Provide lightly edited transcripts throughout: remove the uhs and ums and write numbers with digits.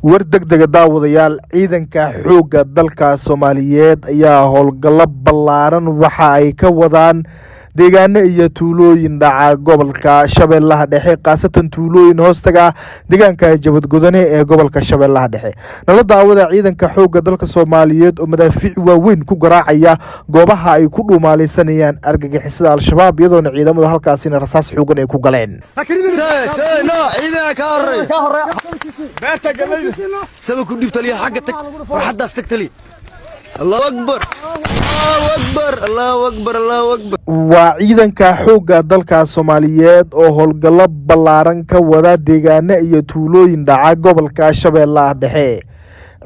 War degdega, daawadayaal. Ciidanka xoogga dalka Soomaaliyeed ayaa howlgallo ballaaran waxa ay ka wadaan deegaano iyo tuulooyin dhaca gobolka Shabeellaha Dhexe, khaasatan tuulooyin hoostaga deegaanka Jabadgodane ee gobolka Shabeellaha Dhexe. Nala daawada ciidanka xoogga dalka Soomaaliyeed oo madaafiic waaweyn ku garaacaya goobaha ay ku dhuumaalaysanayaan argagixisada Al-Shabaab, iyadoona ciidamadu halkaasina rasaas xoogan ay ku galeen. Ciidana ka horey saba ku dhib, taliya, xagga tag, farxaddaas tag, taliya. Allahu akbar, Allahu akbar, Allahu akbar, Allahu akbar. Waa ciidanka xoogga dalka Soomaaliyeed oo howlgallo ballaaran ka wada deegaano iyo tuulooyin dhaca gobolka Shabeellaha Dhexe.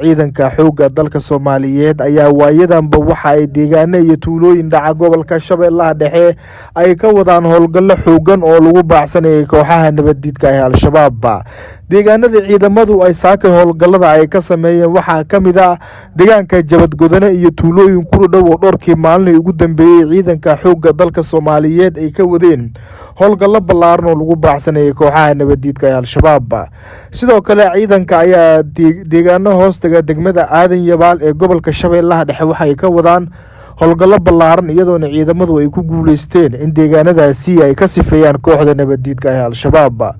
Ciidanka xoogga dalka Soomaaliyeed ayaa waayadanba waxa ay deegaano iyo tuulooyin dhaca gobolka Shabeellaha Dhexe ay ka wadaan howlgallo xoogan oo lagu baacsanayay kooxaha nabaddiidka ee Al-Shabaab. Deegaanada ciidamadu ay saakay howlgallada ay ka sameeyeen waxaa ka mid ah deegaanka Jabadgodane iyo tuulooyin ku dhow, oo dhowrkii maalinii ugu dambeeyey ciidanka xoogga dalka Soomaaliyeed ay ka wadeen howlgallo ballaaran oo lagu baacsanayay kooxaha nabaddiidka ee Al-Shabaab. Sidoo kale, ciidanka ayaa deegaano hoostaga degmada Aadan Yabaal ee gobolka Shabeellaha Dhexe waxay ka wadaan howlgallo ballaaran, iyadoona ciidamadu ay ku guuleysteen in deegaanadaasi ay ka sifeeyaan kooxda nabaddiidka ee Al-Shabaab.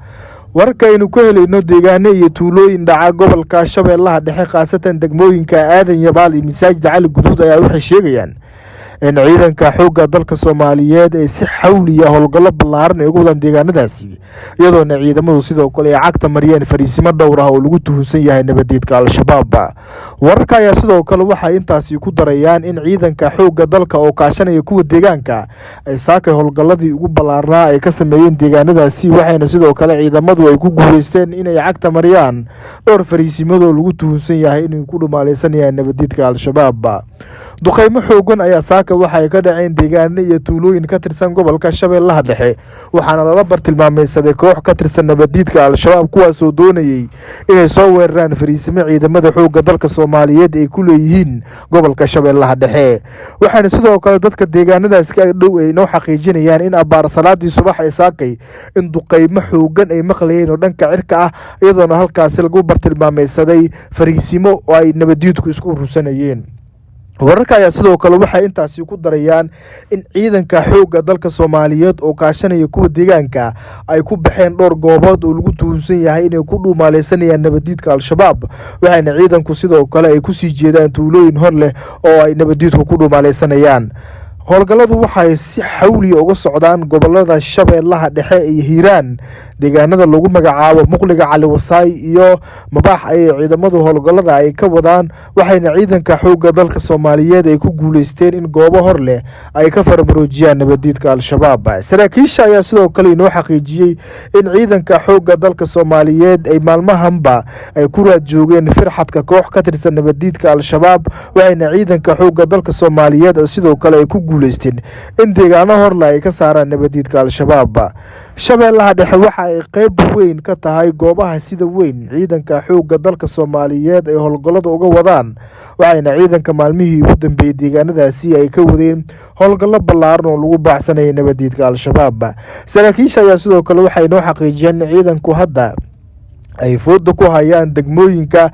Wararka aynu ka helayno deegaano iyo tuulooyin dhaca gobolka Shabeellaha Dhexe, khaasatan degmooyinka Aadan Yabaal iyo Masaajid Cali Guduud, ayaa waxay sheegayaan in ciidanka xoogga dalka Soomaaliyeed ay si xawliya howlgallo ballaaran ay uga wadaan deegaanadaasi, iyadoona ciidamadu sidoo kale ay cagta mariyeen fariisimo dhowr ah oo lagu tuhunsan yahay nabaddiidka Al-Shabaab. Wararka ayaa sidoo kale waxay intaasi ku darayaan in ciidanka xoogga dalka oo kaashanaya kuwa deegaanka ay saakay howlgalladii ugu ballaarnaa ay ka sameeyeen deegaanadaasi, waxayna sidoo kale ciidamadu ay ku guuleysteen inay cagta mariyaan dhowr fariisimadoo lagu tuhunsan yahay inay ku dhumaaleysanayaan nabaddiidka Al-Shabaab. Duqeymo xoogan ayaa saaka waxa ay ka dhaceen deegaano iyo tuulooyin ka tirsan gobolka Shabeellaha Dhexe, waxaana lala bartilmaamaysaday koox ka tirsan nabaddiidka Al-Shabaab, kuwaasoo doonayey inay soo weeraraan fariisimo ciidamada xoogga dalka Soomaaliyeed ay ku leeyihiin gobolka Shabeellaha Dhexe. Waxaana sidoo kale dadka deegaanadaas ka dhow ay inoo xaqiijinayaan in abaar salaadii subax ee saakay in duqeymo xoogan ay maqlayeen oo dhanka cirka ah, iyadoona halkaasi lagu bartilmaamaysaday fariisimo oo ay nabaddiidku isku urursanayeen. Wararka ayaa sidoo kale waxay intaasi ku darayaan in ciidanka xoogga dalka Soomaaliyeed oo kaashanaya kuwa deegaanka ay ku baxeen dhowr goobood oo lagu tuhunsan yahay inay ku dhuumaaleysanayaan nabaddiidka Al-Shabaab, waxayna ciidanku sidoo kale ay kusii jeedaan tuulooyin hor leh oo ay nabaddiidku ku dhuumaaleysanayaan. Howlgalladu waxay si xawliya uga socdaan gobolada Shabeellaha Dhexe iyo Hiiraan. Deegaanada lagu magacaabo Muqliga Cali Wasaay iyo Mabaax ayay ciidamadu howlgallada ay ka wadaan, waxayna ciidanka xoogga dalka Soomaaliyeed ay ku guuleysteen in goobo hor leh ay ka faramaroojiyaan nabaddiidka Al-Shabaab. Saraakiisha ayaa sidoo kale inoo xaqiijiyey in ciidanka xoogga dalka Soomaaliyeed ay maalmahanba ay ku raad joogeen firxadka koox ka tirsan nabaddiidka Al-Shabaab, waxayna ciidanka xoogga dalka Soomaaliyeed oo sidoo kale ay ku guuleysteen in deegaano horle ay ka saaraan nabaddiidka Al-Shabaab. Shabeellaha Dhexe waxa ay qayb weyn ka tahay goobaha sida weyn ciidanka xoogga dalka Soomaaliyeed ay howlgallada uga wadaan, waxayna ciidanka maalmihii ugu dambeeyey deegaanadaasi ay ka wadeen howlgallo ballaaran oo lagu baacsanayay nabaddiidka Al-Shabaab. Saraakiisha ayaa sidoo kale waxay noo xaqiijiyeen in ciidanku hadda ay fooda ku hayaan degmooyinka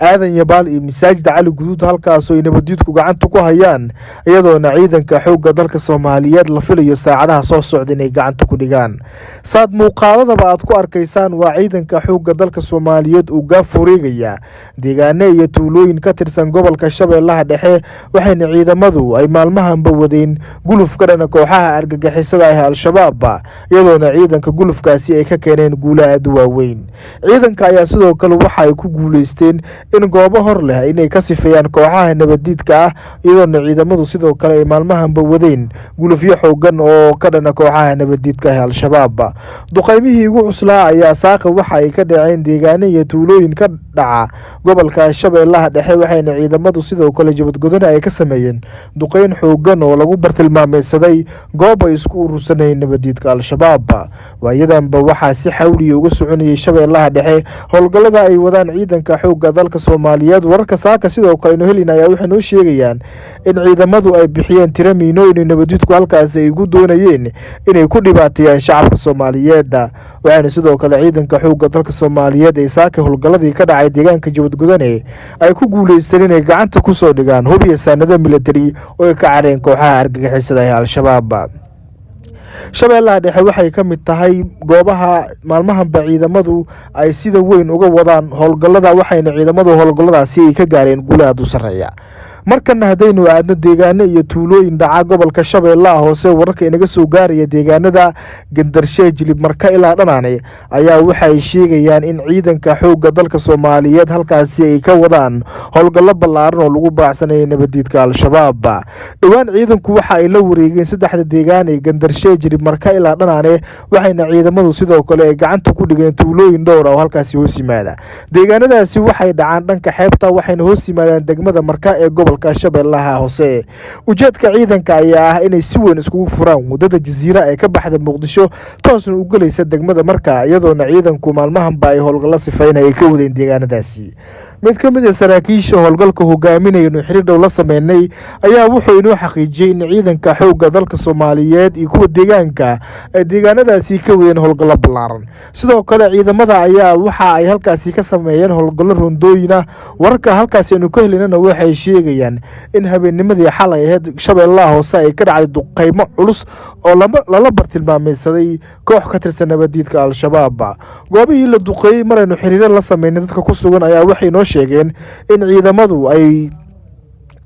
Aadan Yabaal iyo Masaajida Cali Guduud, halkaasoo ay nabaddiidku gacanta ku hayaan, iyadoona ciidanka xoogga dalka Soomaaliyeed la filayo saacadaha soo socda inay gacanta ku dhigaan. Saad muuqaaladaba aad ku arkaysaan, waa ciidanka xoogga dalka Soomaaliyeed uu gaaf wareegaya deegaano iyo tuulooyin ka tirsan gobolka Shabeellaha Dhexe, waxayna ciidamadu ay maalmahanba wadeen guluf ka dhana kooxaha argagixisada ah Al-Shabaab, iyadoona ciidanka gulufkaasi ay ka keeneen guula aad u waaweyn. Ciidanka ayaa sidoo kale waxa ay ku guuleysteen in goobo hor leh inay ka sifeeyaan kooxaha nabaddiidka ah, iyadoona ciidamadu sidoo kale ay maalmahanba wadeen gulufyo xoogan oo ka dhana kooxaha nabaddiidka ah Al-Shabaab. Duqaymihii ugu cuslaa ayaa saaqa waxa ay ka dhaceen deegaano iyo tuulooyin ka dhaca gobolka Shabeellaha Dhexe, waxayna ciidamadu sidoo kale Jabadgodane ay ka sameeyeen duqeyn xoogan oo lagu bartilmaamaysaday goob ay isku urursanayeen nabaddiidka Al-Shabaab. Waayadanba waxaa si xawliya uga soconayay Shabeellaha Dhexe howlgallada ay wadaan ciidanka xoogga dalka Soomaaliyeed. Wararka saaka sidoo kale aynu helin ayaa waxay noo sheegayaan in ciidamadu ay bixiyeen tiro miinooyin nabaddiidku halkaasi ay ugu doonayeen inay ku dhibaateeyaan shacabka Soomaaliyeed. Waxaana sidoo kale ciidanka xoogga dalka Soomaaliyeed ee saaka howlgalladii ka dhacay deegaanka Jabadgudane ay ku guuleysteen inay gacanta kusoo dhigaan hub iyo saanado militari oo ay ka careen kooxaha argagixisada ee Al-Shabaab. Shabeellaha Dhexe waxay ka mid tahay goobaha maalmahanba ciidamadu ay sida weyn uga wadaan howlgallada, waxayna ciidamadu howlgalladaasi ay ka gaareen guul aad u sarreeya. Markana haddaynu aadno deegaano iyo tuulooyin dhaca gobolka Shabeellaha Hoose, wararka inaga soo gaaraya deegaanada Gandarshe, Jilib, Marka ilaa Dhanaane ayaa waxay sheegayaan in ciidanka xoogga dalka Soomaaliyeed halkaasi ay ka wadaan howlgallo ballaaran oo lagu baacsanaya nabadiidka Al-Shabaab. Dhowaan ciidanku waxa ay la wareegeen saddexda deegaan ee Gandarshe, Jilib, Marka ilaa Dhanaane, waxayna ciidamadu sidoo kale ay gacanta ku dhigeen tuulooyin dhowr ah oo halkaasi hoos yimaada. Deegaanadaasi waxay dhacaan dhanka xeebta, waxayna hoos yimaadaan degmada Marka ee gobolka Shabeellaha Hoose. Ujeedka ciidanka ayaa ah inay si weyn iskugu furaan wadada Jasiira ee ka baxda Muqdisho toosna u gelaysa degmada Marka, iyadoona ciidanku maalmahanba ay howlgallo sifeynaya ay ka wadeen deegaanadaasi. Mid ka mid a saraakiisha howlgalka hogaaminaynu xiriir dhow la sameynay ayaa wuxuu inoo xaqiijiyey in ciidanka xoogga dalka Soomaaliyeed iyo kuwa deegaanka ay deegaanadaasi ka wadeen howlgallo ballaaran. Sidoo kale ciidamada ayaa waxa ay halkaasi ka sameeyeen howlgallo rondooyin ah. Wararka halkaasi aynu ka helinana waxay sheegayaan in habeennimadii xalay ahayd Shabeellaha Hoose ay ka dhacday duqeymo culus oo lala bartilmaameydsaday koox ka tirsan nabadiidka Al-Shabaab. Goobihii la duqeeyey maraynu xiriiro la sameynay dadka ku sugan ayaa waxay noo sheegeen in ciidamadu ay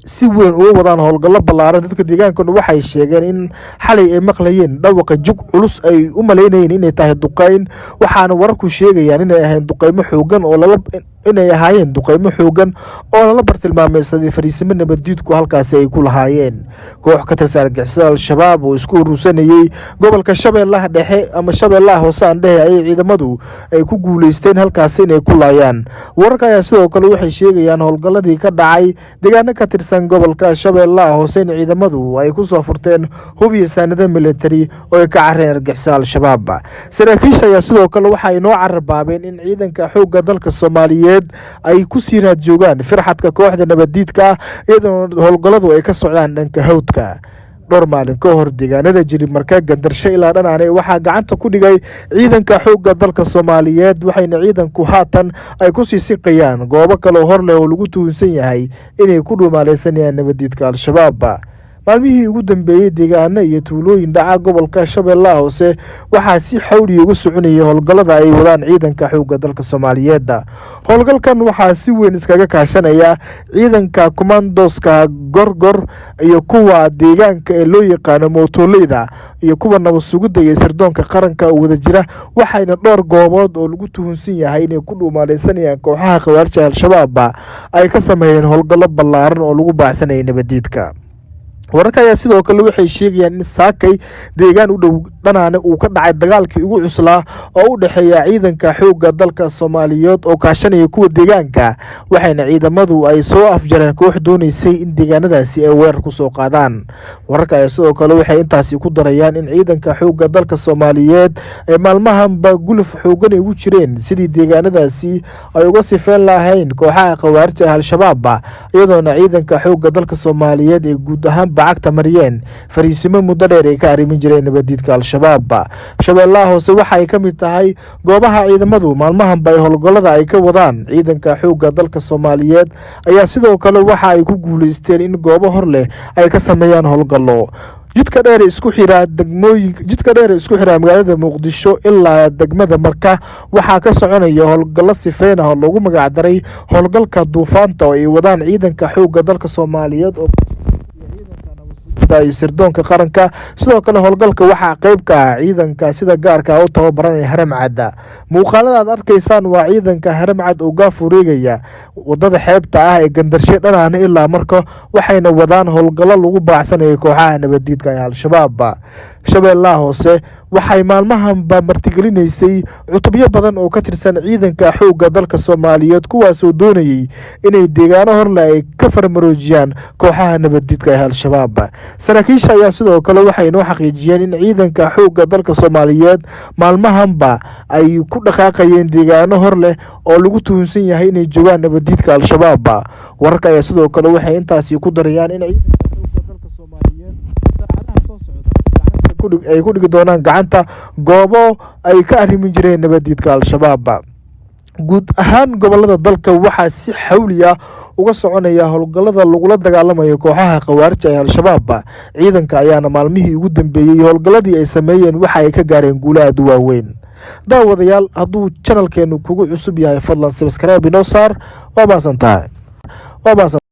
si weyn uga wadaan howlgallo ballaaran. Dadka deegaankuna waxay sheegeen in xalay ay maqlayeen dhawaqa jug culus ay u malaynayeen inay tahay duqeyn, waxaana wararku sheegayaan inay ahayn duqeymo xoogan oo lala inay ahaayeen duqeymo xoogan oo lala bartilmaameysaday fariisimo nabaddiidku halkaasi ay ku lahaayeen. Koox ka tirsan argixisada Al-Shabaab oo isku urursanayey gobolka Shabeellaha Dhexe ama Shabeellaha Hoose aan dhehe ayay ciidamadu ay ku guuleysteen halkaasi inay ku laayaan. Wararka ayaa sidoo kale waxay sheegayaan howlgalladii ka dhacay deegaano ka tirsan gobolka Shabeellaha Hoose in ciidamadu ay ku soo furteen hub iyo saanado militari oo ay ka careen argixisada Al-Shabaab. Saraakiisha ayaa sidoo kale waxa ay noo carabaabeen in ciidanka xoogga dalka Soomaaliyeed ay ku sii raad joogaan firxadka kooxda nabaddiidka ah, iyadoona howlgalladu ay ka socdaan dhanka hawdka. Dhowr maalin ka hor deegaanada Jilib, Marka, Gandarsho ilaa Dhanaane waxaa gacanta ku dhigay ciidanka xoogga dalka Soomaaliyeed, waxayna ciidanku haatan ay kusii siqayaan goobo kaleo hor leh oo lagu tuhunsan yahay inay ku dhuumaaleysanayaan nabaddiidka Al-Shabaab. Maalmihii ugu dambeeyey deegaano iyo tuulooyin dhaca gobolka Shabeellaha Hoose waxaa si xawliya uga soconayay howlgallada ay wadaan ciidanka xoogga dalka Soomaaliyeed. Howlgalkan waxaa si weyn iskaga kaashanaya ciidanka kumandoska Gorgor iyo kuwa deegaanka ee loo yaqaano mootoleyda iyo kuwa nabad sugidda iyo sirdoonka qaranka oo wada jira, waxayna dhowr goobood oo lagu tuhunsan yahay inay ku dhuumaaleysanayaan kooxaha khawaarija Al-Shabaab ay ka sameeyeen howlgallo ballaaran oo lagu baacsanayay nabaddiidka. Wararka ayaa sidoo kale waxay sheegayaan in saakay deegaan u dhow Dhanaane uu ka dhacay dagaalkii ugu cuslaa oo u dhexeeya ciidanka xoogga dalka Soomaaliyeed oo kaashanaya kuwa deegaanka, waxayna ciidamadu ay soo afjareen koox dooneysay in deegaanadaasi ay weerar kusoo qaadaan. Wararka ayaa sidoo kale waxay intaasi ku darayaan in ciidanka xoogga dalka Soomaaliyeed ay maalmahanba guluf xoogan ay ugu jireen sidii deegaanadaasi ay uga sifeen lahayn kooxaha khawaarija ah Al-Shabaab, iyadoona ciidanka xoogga dalka Soomaaliyeed ay guud ahaanba cagta mariyeen fariisimo muddo dheer ay ka arrimin jireen nabadiidka Al-Shabaab. Shabeellaha Hoose waxa ay ka mid tahay goobaha ciidamadu maalmahanba ay howlgallada ay ka wadaan. Ciidanka xoogga dalka Soomaaliyeed ayaa sidoo kale waxa ay ku guuleysteen in goobo hor leh ay ka sameeyaan howlgallo. Jidka dheer isku xiraa degmooyin, jidka dheer isku xiraa magaalada Muqdisho ilaa degmada Marka waxaa ka soconaya howlgallo sifeyn ah oo loogu magacdaray howlgalka Duufaanta oo ay wadaan ciidanka xoogga dalka Soomaaliyeed oo iyo sirdoonka qaranka. Sidoo kale howlgalka waxaa qeyb ka ah ciidanka sida gaarka ah u tababaranaya Haramcadda. Muuqaalada aad arkaysaan waa ciidanka Haramcad oo gaaf wareegaya wadada xeebta ah ee Gandarshe, Dhanaane ilaa Marka, waxayna wadaan howlgallo lagu baacsanayo kooxaha nabaddiidka ee Al-Shabaab. Shabeellaha Hoose waxay maalmahanba martigelinaysay cutubyo badan oo ka tirsan ciidanka xoogga dalka Soomaaliyeed, kuwaasoo doonayey inay deegaano horle ay ka farmaroojiyaan kooxaha nabaddiidka ee Al-Shabaab. Saraakiisha ayaa sidoo kale waxay noo xaqiijiyeen in ciidanka xoogga dalka Soomaaliyeed maalmahanba ay ku dhaqaaqayeen deegaano hor leh oo lagu tuhunsan yahay inay joogaan nabaddiidka Al-Shabaab. Wararka ayaa sidoo kale waxay intaasi ku darayaan in ciidanka xoogga dalka Soomaaliyeed saacadaha soo socda gacanta Ay ku dhigi doonaan gacanta goobo ay ka arrimin jireen nabadiidka Al-Shabaab. Guud ahaan gobolada dalka waxaa si xawli ah uga soconaya howlgallada lagula dagaalamayo kooxaha khawaarija ee Al-Shabaab. Ciidanka ayaana maalmihii ugu dambeeyey howlgalladii ay sameeyeen waxa ay ka gaareen guulo aada u waaweyn. Daawadayaal, hadduu channelkeenu kugu cusub yahay, fadlan subscribe inoo saar. Waa maasan tahay, waa maasan.